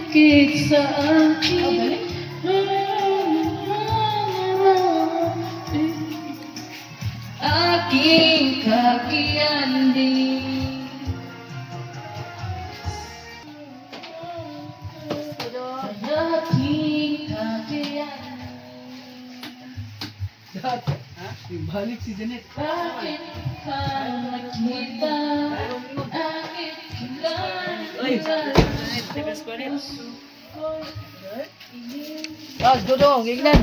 Sakit sa akin. Aking kakiyandi. Aking kakiyandi. Balik si Janet. Bakit ka nakita? Bakit Ay, kilala? Janet, ko rin. Ah, dodong, gignan.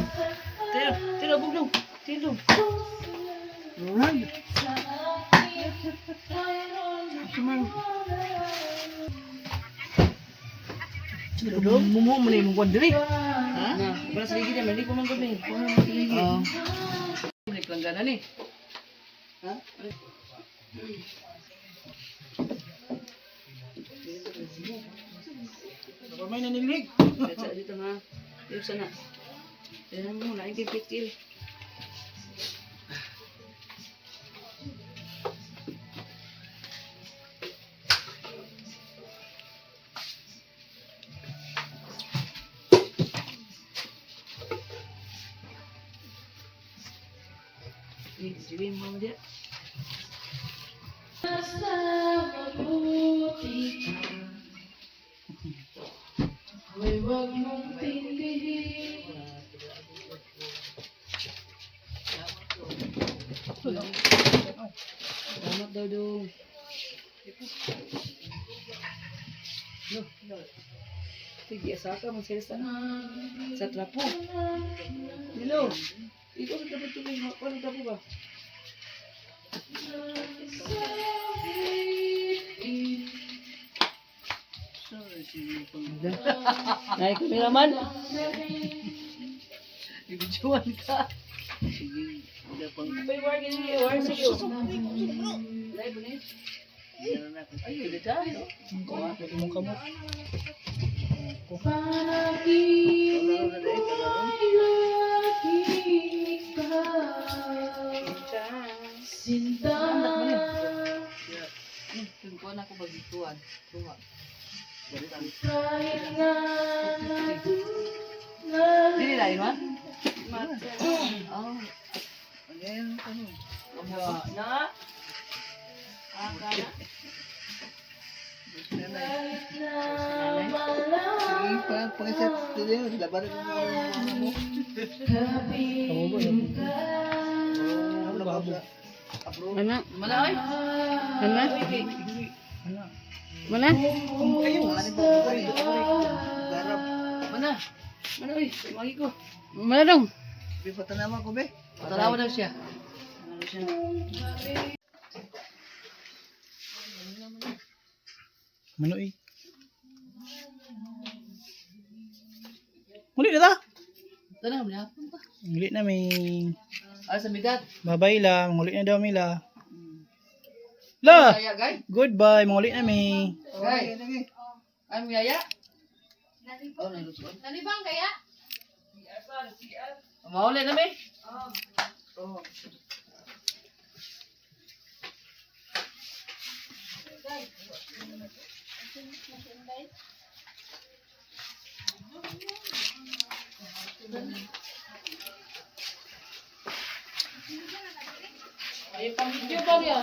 Tiro, tiro, buglong. Tiro. Run. Dodong, mumu mo na yung kwan diri. Ha? Wala sa ligid yan, hindi ko man gabi. Wala sa ligid. Oo. Balik lang gana ni. Ha? May nanilig. Dito, dito ha. Dito sana. Dito mo, lain kay pikil. Sige, mo dia. Basta mabuti ka. Ako'y huwag mong tindihin. Salamat daw dong. No. Sige, asa ka man sila sa trapo. Hello. Ikaw sa trapo tuloy, ano trapo ba? Nay, kameraman. Ibidyoan ka. Sige, wala pang... May work in the work sa'yo. Live ni. Ay, ulit tayo. Mong kamot. Panaginip ko ay laging ikaw. Sinta. Tungkuan ako bagituan. Tuwa. Kahit na natulad. Dili lain man? Oh. Na. Aka na. Kahit na malayo. Kapiling ka. Mana? Mana oy? Mana? Mana? Mana? Mana oy? Magi ko. Mana dong? Patanawa daw siya. Mano eh. Muli na ta. Tanaw na hapon pa. Muli na may Ah, sa migat. babay la, muli na daw mila. La, Yaya, gay. goodbye, muli na mi. Gay. Ay, mo yaya? Oh, nalusuan. Nalibang kaya? Mauli na mi. Oh. Ay, pang-video ba niya?